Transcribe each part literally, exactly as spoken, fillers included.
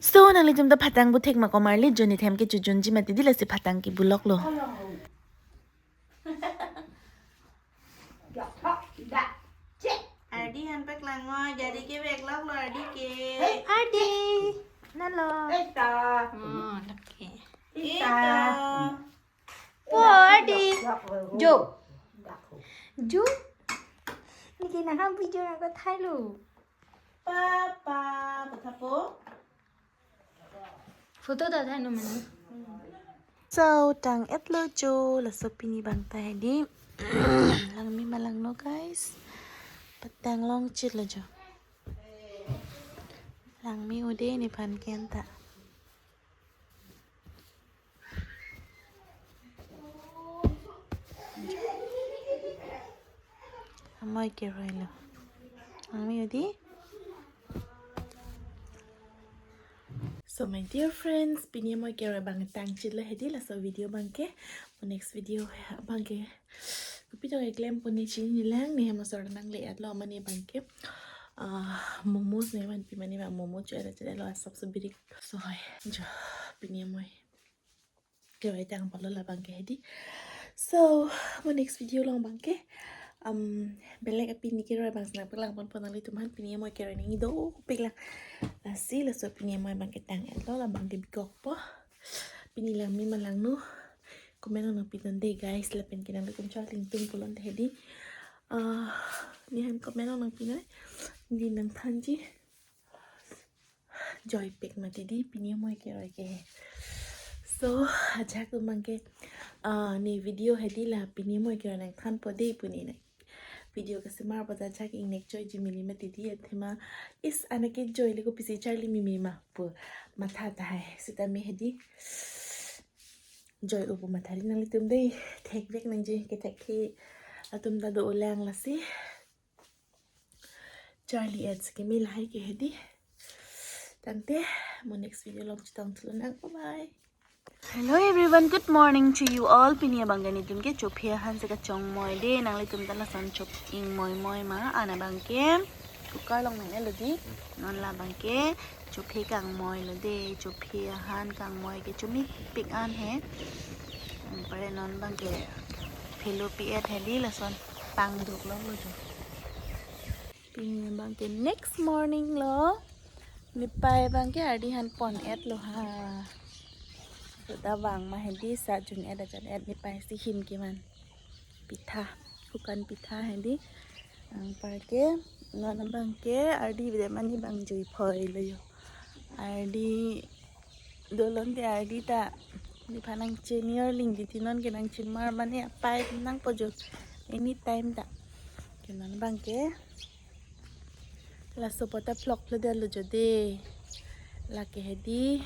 So, nanglitum ta phatang bu thek ma komarli, joni them ke chojunji mati di, lasi phatang kebulok lo. Ardi han paklangnon, jadi ke bag lok lo Ardi ke. Ardi, nalo. Ita. Oh, oke. Ita. Ita. Po, Ardi. Jo. Jo. Niki naham video nangkethailo. Papa, pathapo. Photo ta thai no mane. So, tang-et lo jo, laso pini abang ta hedi. Langme ma langno, guys. Patang longchit lo jo. Langme un-e nephan ke anta. Amoi keroi lo. Langme un-e di. So my dear friends, pini amoi keroi abang tangchit lo hedi, laso video abang ke. Mo next video abang ke kopi to keklempo ne chinilang, ne hem asor nangle-et lo mane abang ke. Ah, momos ne vanpi mane ba momo cho-et chedetlo asap so birik. So hai, jo pini amoi keroi tangpo lo labang ke hedi. So, mo next video along abang ke, um, belek apini keroi abang si nangpaklang ponpo nanglitum aphan, pini amoi keroi nangji dopik lang. Lasi, laso pini amoi abang ke tang-et lo, labang ke bikokpo. Pini langme ma langno, comment nangpinon dei guys, lapen ke nanglitum charli ingtung pulote hedi. Ah, ne hem comment nangpinon, ne nangthanji. Joipik mati di pini amoi keroi ke. So, ajahak abang ke, ah, ne video hedi la pini amoi keroi nangthanpo dei pu ne nang. Video kasemarpo ta ajahak ingnek joiji mili mati di, athema is anake joile kopisi charli meme ma pu matha tahai. Sitame hedi joi-o pu matha di nanglitum dei. Thekvek nangji, kethek ke atum ta do-o lang lasi. Charli-et si keme lahai ke hedi. Tangte, mo next video along chetong thulonang. Bye bye. Hello everyone, good morning to you all. Pini abang ke netum ke chophe ahan si kachongmoi dei, nanglitum ta lason chop ingmoi moi ma, an abang ke cooker along nang-et lo di. Non labang ke chophe kangmoi lo dei, chophe ahan kangmoi ke chomipik an he. Hmm, pare non abang ke phelo pi-et hedi, lason pangduk lo lo jo. Pini abang ke next morning lo. Nepei abang ke Ardi han pon-et lo ha. Suda vang ma hedi, sa jun-et ajan-et, nepei si him kevan. Pitha, hukan pitha hedi. Anpar ke, non abang ke Ardi bide mani abang jui phoi lo jo. Ardi dolonte Ardi ta nephan nangchinir ling di, ti non ke nangchinmar mane apei nangpo jo. Anytime ta. Ke non abang ke laso pu ta vlog lo detlo jo dei. Lake hedi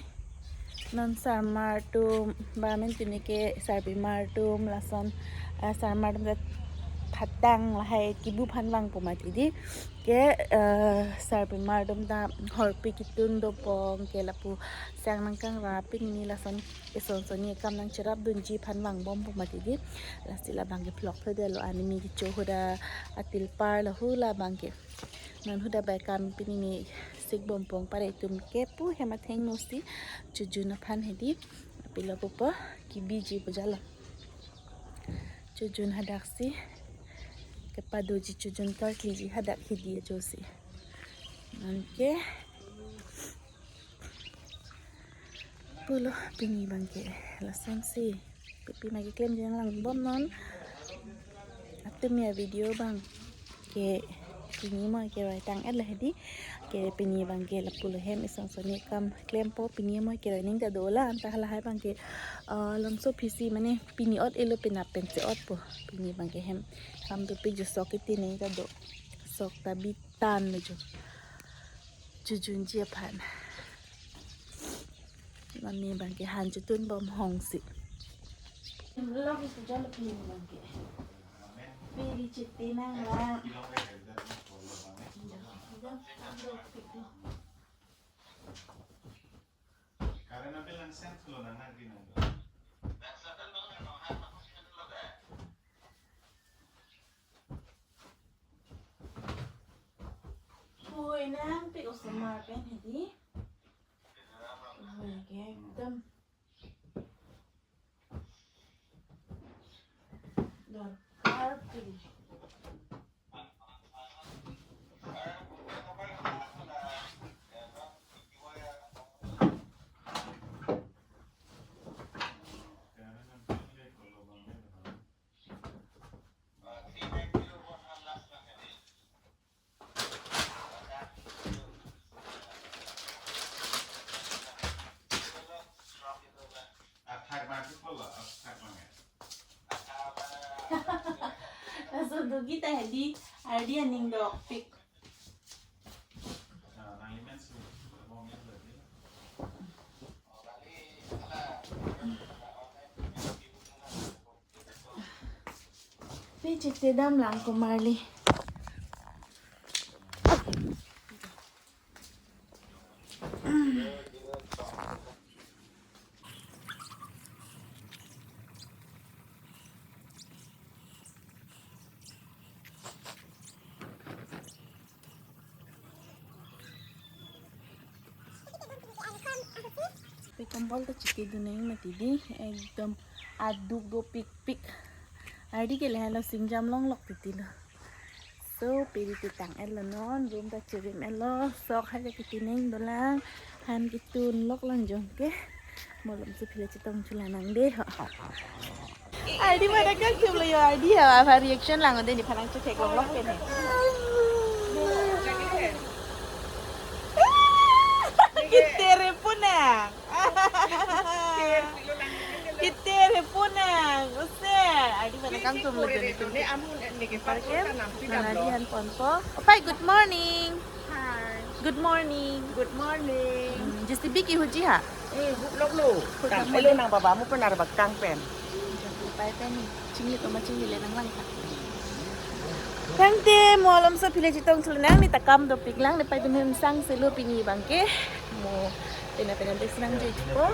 non sarmar atum, ba men tuni ke sarpimar atum, lason, eh, sarmar atum ta phatang lahai kibu aphan vangpo mati di. Ke, eh, sarpimar atum ta horpi ketun dopong ke lapu sang nangkangrap pini lason eson sonni akam nangcherapdunji aphan vangbompo mati di. Lasi labang ke vlog lo detlo, animi kecho huda atil par lo hu labang ke. Non huda bai kam pini ne sikbompo, pare atum ke pu hem athengno si chojun aphan hedi. Apilo pupo kebiji pu jalo. Chojun hadak si kepadoji, chojun karkliji hadak hedi ajo si. Non ke pulo pini abang ke lason si. Kopi ma keklemji nanglangbom non. Atum ya video abang ke pini amoi keroi tang-et lo hedi. Ke pini abang ke lapulo hem eson sonni akam klempo, pini amoi keroi ning ta do la, anta halahai abang ke, ah, lamso phisi mane pini ot-et lo, penap pensi otpo. Pini abang ke hem kam dopik jo, sok kiti ning ta do. Sok ta bitan lo jo. Chojunji aphan. Mane abang ke han chotunbom hong si. Lok isu jalo pini abang ke. Piri chiti nang la. Hui nangpik osomar pen hedi. Dam. Dam. Arpin. Laso dogi ta hedi, ardi aning dopik. Pi chikte damlang komarli. Pe kombol ta chikidun nang mati di, ekdom aduk dopikpik. Ardi ke lahelo singjam longlok titi lo. So, piri ti tang-etlo non, room ta chirim-etlo, sok hai ta kiti neng dolang, han kitun lok lang jong ke. Mo alam so phile chetong chula nang de ho. Ardi mana kangthum lo yo, ardi ho, apa reaction lang de nephan nangchetheklonglok pen he. Kitere punang. Kitere punang. Use, ardi mana kangthum lo de nephan. Parke, nana ardi han ponpo. Opai, good morning. Hi. Good morning. Good morning. Hmm, J C B ke huji ha? Eh, huplok lo. Huplok lo. Kang pelo nang baba mo penar bak kang pen. Pai pen ni. Chingli toma chinglile nanglang ta. Tangte mo alam so phile chetong chula nang, ne ta kam dopiklang, nepei atum hem sangselo pini abangke. Mo pena pena des nang jui po.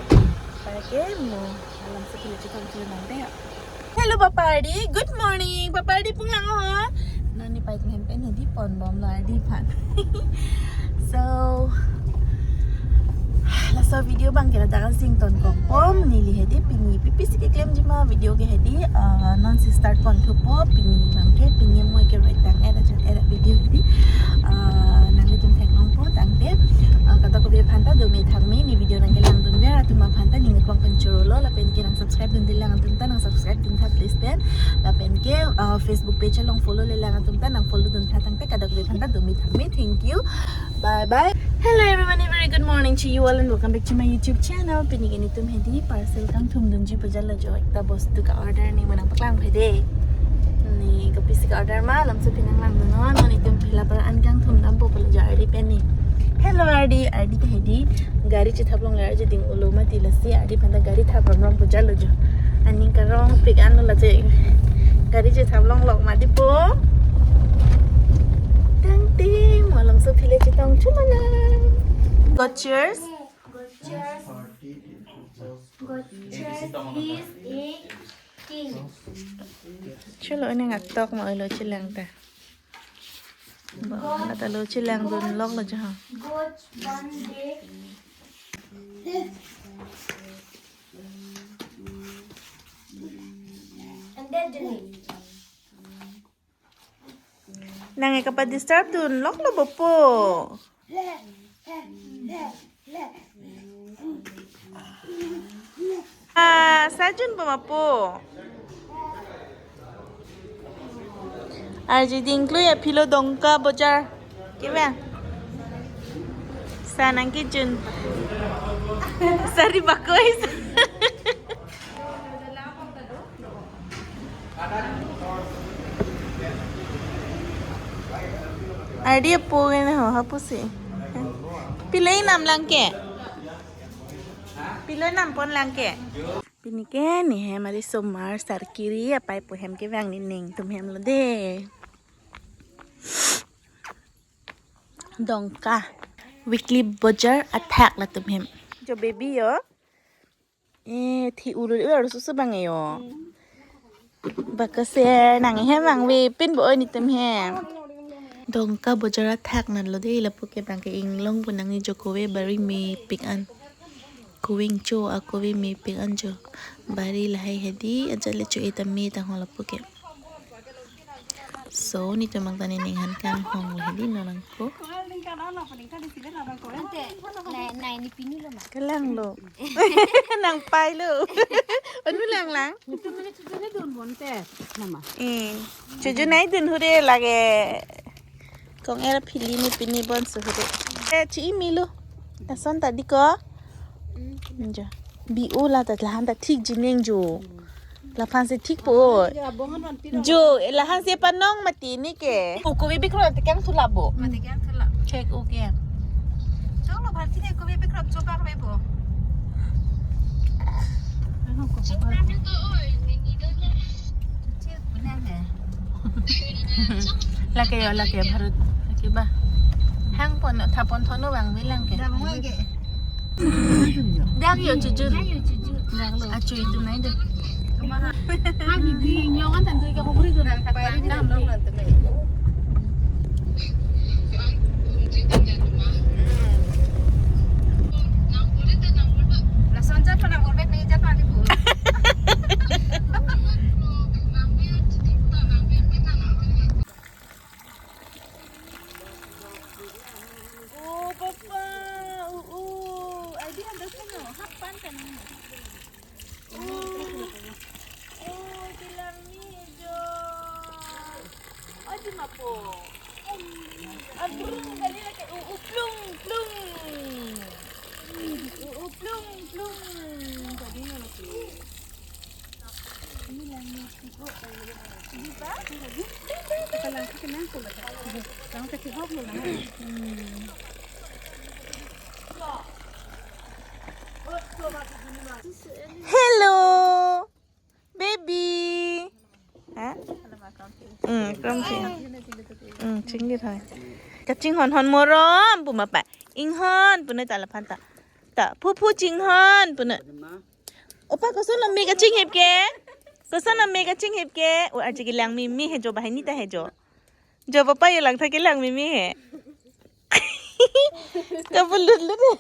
Parke mo alam so phile chetong chula nang de. Hello, Papa Ardi. Good morning. Papa Ardi punglang ho. Non nepei atum hem pen hedi ponbomlo ardi aphan. So, laso video abangke ladak sing tonkokpo, neli hedi pini pipisi keklemji ma video ke hedi, ah, non si start ponthupo, pini abangke, pini moi ke right tang-et ajat era video hedi, ah, nanglitum theklongpo tangte, ah, kadokave aphan ta dome thakme, ne video nangkelangdunver atum aphan ta ning akwang pen chorolo, lapen ke nang subscribe dundelang atum ta nang subscribe duntha please pen, lapen ke, ah, Facebook page along follow lelang atum ta nang follow duntha tangte kadokave aphan ta dome thakme. Thank you. Bye bye. Hello everyone, a very good morning to you all and welcome back to my YouTube channel. Pini ke netum hedi parcel kangthum dunji pu jalo jo, ekta bostu ka order ne manang paklang phede. Ne kopisi ka order ma alam so pini nanglangdun non, non netum pila para an kangthum dampo pulo jo ardi pen ni. Hello ardi, ardi ta hedi gari chethap longle, ardi ding ulo mati lasi ardi aphan ta gari thap romrom pu jalo jo. Aning karongpik anlo lasi gari chethap longlok mati po. Tangte mo alam so phile chetong chula nang. Got cheers. Got cheers. Got cheers. He is a king. Cholo, nang atok ma lo chelang ta. Ba, ata lo chelangdunlok lo jo. Got one day. And then the next. Nang e kapa disturb dunlok lo bo po. Ah, sajun po ma po. Arji dingklui aphilo Dongka bojar. Kevang? Sa nangkejun. Sari bakois. Ardi apo ke na ho, hapusi. Pilo inam lang ke? Pilo inam pon lang ke? Pini ke ne hem ari somar sarkiri apai pu hem kevang, ne ningtum hem lo de. Dongka weekly bojar athak latum hem. Jo baby yo. Eh, thi ulul ur susu bang yo. Bakaser nang hem bang ve pin bo oi netum hem. Dongka bojar athak nang lo de, lapu ke bang ke inglong pu nangji jo kove bari mepik an. Kuwing cho, a kobi mepik anjo. Bari lahai hedi, ajat le cho-e tame ta hong lapu ke. So, netum abang ta ne ninghan kanghong le hedi non lang ko. Ante, nai, nai ni pinu lo ma. Kelang lo. Nang pai lo. Anu lang lang. Itu mana cucunya dun bonte. Nama? Eh, cucu nai dun hure lake. Kong era phili ni pini bonso hure. Eh, chi imi lo. Lason ta di ko. Jo. Bi o la ta lahan ta thik jineng jo. Laphan si thik po. Jo, eh, lahan si panong mati ni ke. Uko bibik ro te kang thula bo. Mati kang thula. Check o ke. Chong lo phan si ne uko bibik ro choba ke bo. Lake yo, lake Bharat. Lake ba. Hang pon, thapon thono bang bilang ke. Dak mo ke. Dak yo cucu. Dak yo cucu. Dak lo. Acu itu nai deh. Kemaha. Ha, di, di, nyongan tentu ke kubri tu dan tak pandang. Lason jat pa nang urbet ni jat pa di bu. Oh, papa, uh, uh, Adi ada sana, hapan kan ini. Oh, oh, kilang ni jo. Aji mapo. Abrung kali lagi, uh, uh, plung, plung. Uh, uh, plung, plung. Tadi mana sih? Ini lang ni tigo. Di ba? Kalang ka kinang ko lang. Lang ka tihok mo lang. Hmm. Hello, baby. Ha? Hmm, from here. Hmm, chingit hai. Kachinghon hon morom pu ma pa. Inghon pu ne ta laphan ta. Ta, phu phu chinghon pu ne. Opa, koson lo me kachinghip ke? Koson lo me kachinghip ke? O, aji kelang mimi he jo, banghini ta he jo. Jo papa yo lang tha kelang mimi he. Kabulut lut.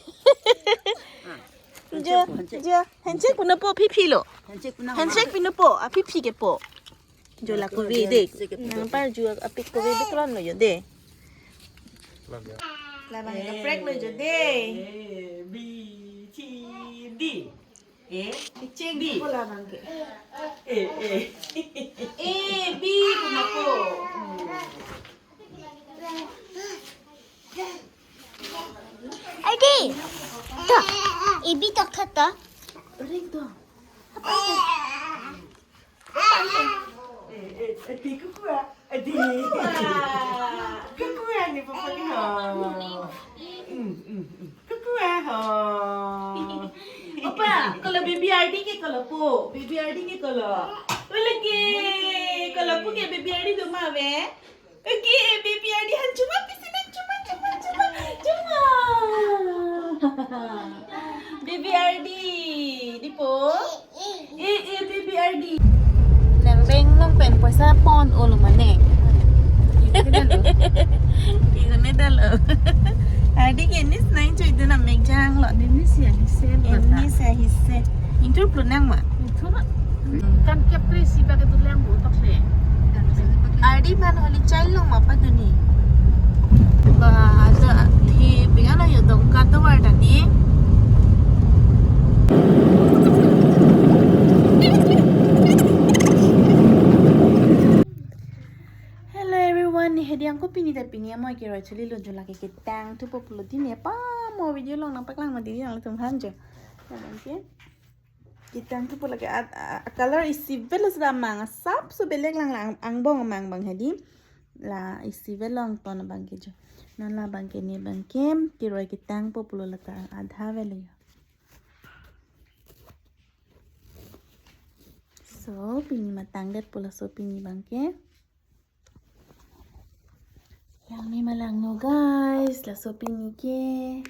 Jo, jo. Handshake pinopo, phi phi lo. Handshake pinopo. Handshake pinopo, a phi phi kepo. Jo la kove de. Nang pa jo apik kove de klon lo yo de. Labang kaprek lo jo de. A, B, C, D. A, cheng B. Ko labang ke. A, A. A, B, ko mako. Adi. To. A B to khat to. Ring to. Eh, eh, eh, di kukua. Eh, di. Kukua. Kukua ni papa ke ho. Hmm, hmm, hmm. Kukua ho. Opa, kalau baby R D ke kalau po. Baby R D ke kalau. Wala ke. Kalau po ke baby R D do ma ve. Okay, eh, baby R D han chuma pisi nang chuma, chuma, chuma, chuma. Baby R D, di po? Eh, eh, baby R D. Nang bank nang pen poisa pon olo mane. Tigone dalo. R D ke nis nang chui dun amek jang lo. Nis ya hise. Nis ya hise. Intur plunang ma. Intur. Kan kep kri si pakai tu leng bu tok se. R D man holi chai long ma paduni. Ba ada thi pingan ayo dong ka to war tadi. Hello everyone, ni hediang ko pini ta pini amo kiro actually lo jula ke ketang thupo pulo dini apa mo video long nang paklang ma dini nangtum hanjo. Nang ke. Ketang thupo lake a, a, a color isi velo sudah mang sap so belek lang lang angbong mang bang hedi. La isi velo angton abang ke jo. Non labang ke ne abang ke kiroi ketangpo pulo lata adha velo yo. So pini matang det pulo so pini abang ke. Langme ma langno guys, laso pini ke.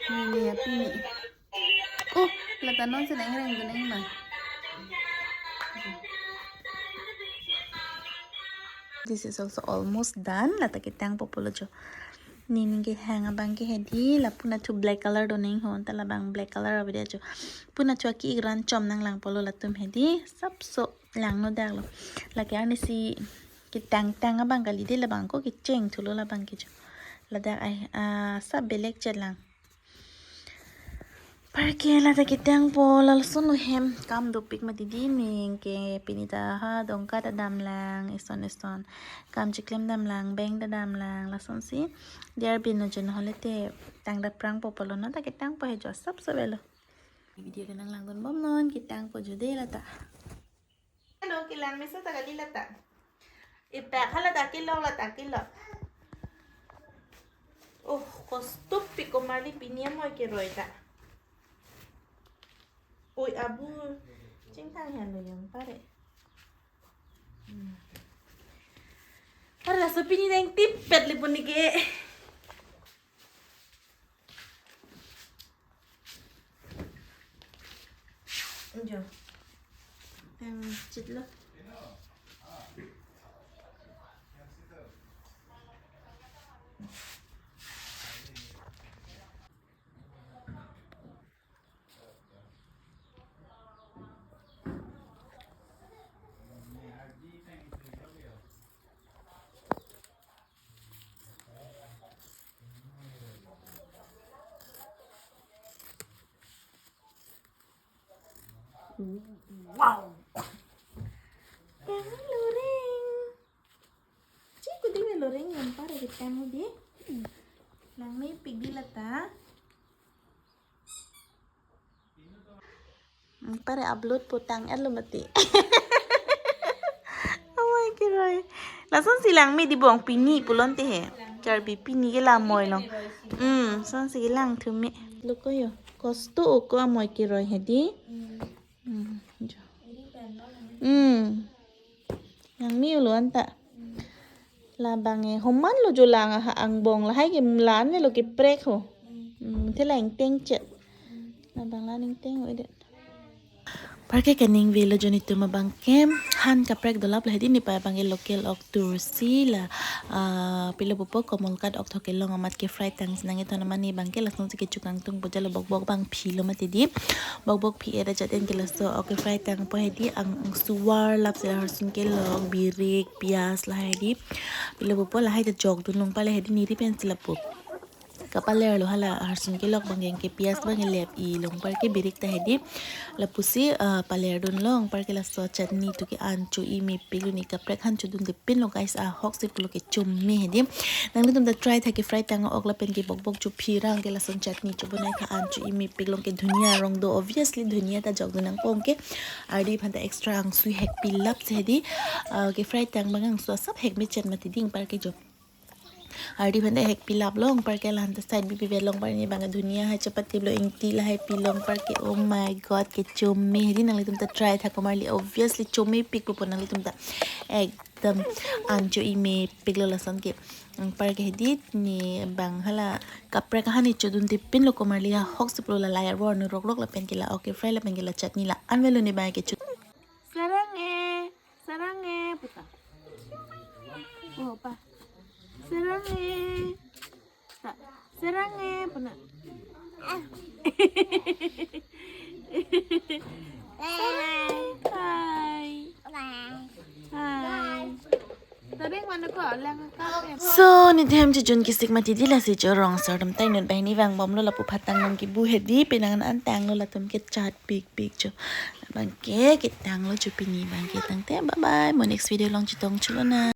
Nini ya pini. Oh, lata non se nang reng guneng ma. This is also almost done. Lata ketangpo pulo jo. Nening kehang abang ke hedi, lapu nathu black color do neng hon, ta labang black color abidi ajo. Pu nathu aki igran chom nanglangpolo latum hedi, sapso langno daklo. Lake arnisi ketang tang abang kali de, labang ko kecheng thulo labang ke jo. Ladak ai, ah, sap belek chet lang. Parke lata ketangpo, lason lo hem kam dopik mati di, neng ke pini ta ha dongka ta damlang, eson eson kam chiklem damlang, bank ta damlang, lasonsi diar bino jon hole te tang daprangpo pulo, non ta ketangpo he jo, sapso avelo. Video ke nanglangdun bomnon, ketangpo jo de lata. Hello, kelang mesa ta kali lata. Ipak hala ta kelok, lata kelok. Oh, kostopik komarli pini amoi keroi ta. Oi, abu. Chingthang han lo yang pare. Hmm. Pare laso pini deng tipet li puni ke. Jo. Tang chit lo. Wow. Tang loreng. Cik kudi me loreng yang pare ketang di. Hmm. Langmepik di lata. Hmm, pare upload po tang-et lo mati. Amoi keroi. Lasonsi langme di bong pini pulote he. Karbi pini ke la amoi long. Hmm, lasonsi kelang thume. Lo ko jo. Kosto ko amoi keroi hedi. Hmm, jo. Hmm. Langme lo anta. Labang e homan lo jo lang aha angbong, lahai ke la-an avelo, keprek ho. Hmm, the la ingteng chet. Labang la-an ingteng ho edet. Parke kaning avelo jo netum abang ke, han kaprek dolap lahai di, ne pa abang ke local ok tursi la, ah, pilo pupo Komolkat ok thok kelong amat ke fry tang si nangkethan amat ne abang ke, lasonsi kechukangtung po jalo, bokbok abang philo mati di. Bokbok phi-et ajat en ke laso ok ke fry tangpo hedi, ang, angsuar lap si la harsun kelok, birik, pias lahai di. Pilo pupo lahai ta jokdun long pale hedi, neri pensi lapu kapaler lo, hala harsun kelok abang ke, ke pias abang ke lep-i long parke birik ta hedi. Lapusi, ah, palerdun long parke laso chutney tu ke an cho-i mepik lo, ne kaprek han chodunde pin lo guys, ahoksi pulo, kechome hedi. Nanglitum ta try tha ke fry tang ok lapen ke bokbok chophi ra anke lason chutney chobonai tha, an cho-i mepik long ke, dhania arong do, obviously dhania ta jokdun nangpo anke. Ardi aphan ta extra angsui hekpi lap si hedi. Ah, ke fry tang abang angsu asap hekme chet mati di, parke jo. Ardi aphan ta hekpi lap long parke, lahan ta side bibi vet long parke, ne abang dhania hai chapati lo ingti lahai pi long parke, oh my God, kechome hedi. Nanglitum ta try tha komarli, obviously chomepik pupo nanglitum ta. Ek dam an cho-i mepik lo lason ke. Anparke hedi ne abang hala kaprek ahan ne chodunde pin lo komarli, ahoksi pulo, la lai arvo arnu rokrok lapen ke la ok ke fry lapen ke la chutney la-an avelo, ne abang ke chu. Sarang e, sarang e, puta. Oh, pa. Sarang e. Ta, sarang e, puna. Sarang. Hai. Hai. Tadeng mana ko, lang ka. So, netum hem chejun kesik mati di, lasi jo rong sar dam ta inut banghini vangbomlo, lapu phatang nangkebu hedi, penang an tanglo, latum ke chatpikpik jo. Abang ke ketanglo jo pini abang ke, tangte bye bye, mo next video along chetong chulona.